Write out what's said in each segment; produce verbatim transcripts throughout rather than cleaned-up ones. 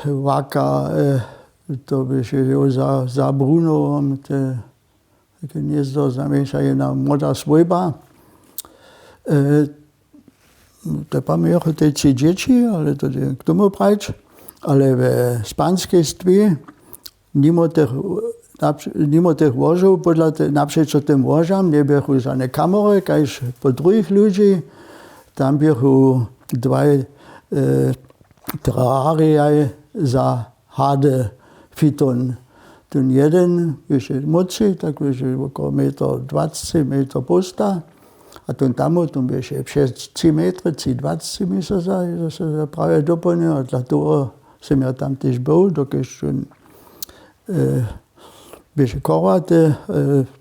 Waka, to běše za brunowom te hnjezdo znajmjeńša jedna młoda swójba. Te pamjechu te tři dźěći, ale to je k tomu prajić. Ale we spanskej stwi nimo tych nimo tych łožow podla napřećo tym łožam njeběchu žane kamory kaž po druhich ludźi. Tam běchu dwaj terrarijaj za hady fiton. Tón jeden běše młódši, tak běše wokoło metr dwacci metr połsta. A tón tamu tón běše přez tři metry tři dwacci mi so za so za prawje dopołnił a dla toho sym ja tam tež był dokelž tón běše chorwaty.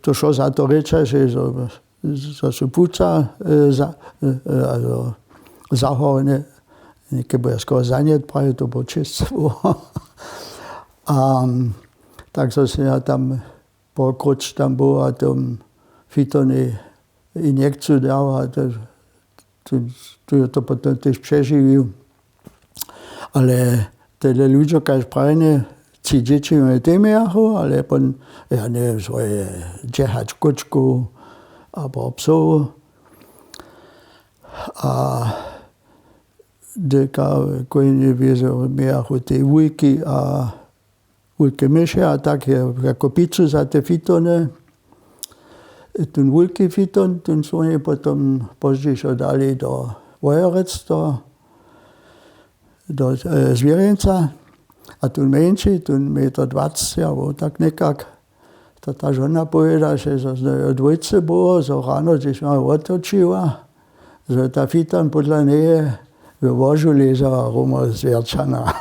To šło za to rěča, zo su płuca zahorjene, někedy bu ja skoro zanjet prajił, to było čěsce. A tak zo sym ja tam pokróć tam był a tom fitonej injekciju dał a tu je to potom tež přežiwił. Ale tele ludźo kaž prajene tři dźěći mje temejachu ale pon ja njewěm swoje dźehać kóčkow abo psow. A deka kónje wězo mějachu tej wulki a wulke myše a tak jako picu za te fitony. Tón wulki fiton tón su woni potom pozdźišo dali do wojerec do zwěrjenca. A tón mjeńši tón metr dwacci abo tak někak. To ta žona powěda sej zo z njeho dwójce było zo rano hdźež ma wotočiła zo je ta fiton podla njeje we łožu ležała rumo zwjerćana.